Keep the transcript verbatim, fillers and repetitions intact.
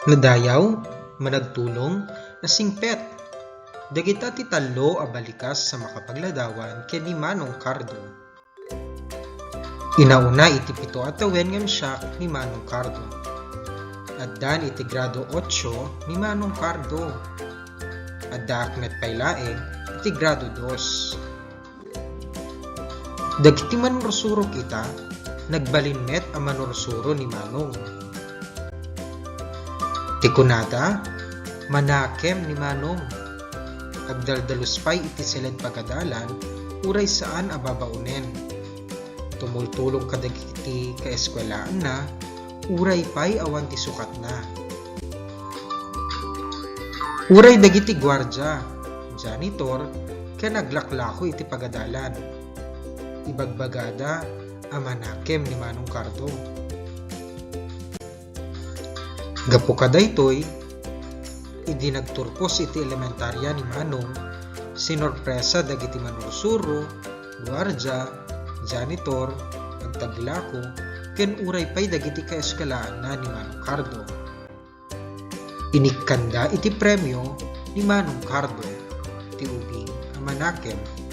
Nadayaw, managtulong, nasingpet. Dagita ti tallo a balikas sa makapagladawan ken ni Manong Cardo. Inauna iti pito a tawen ngem siak ni Manong Cardo. Addan iti grado ocho ni Manong Cardo. Addaak met pay laeng iti grado dos. Dagiti manursurok ita, nagbalin met a manursuro ni Manong. Ti kunada, manakem ni Manong. Agdaldalus pay iti siled pagadalan, uray saan a babaonen. Tumultulong kadagiti kaeskuelaanna, uray pay awan ti sukatna. Uray dagiti guardia, janitor, ken aglaklako iti pagadalan. Ibagbagada a manakem ni Manong Cardo. Gapu kadaytoy, idi nagturpos iti elementaria ni Manong, sinorpresa dagiti manursuro, guardia, janitor, agtaglako, ken uray pay dagiti kaeskuelaanna ni Manong Cardo. Inikkanda iti premio ni Manong Cardo ti ubing a manakem.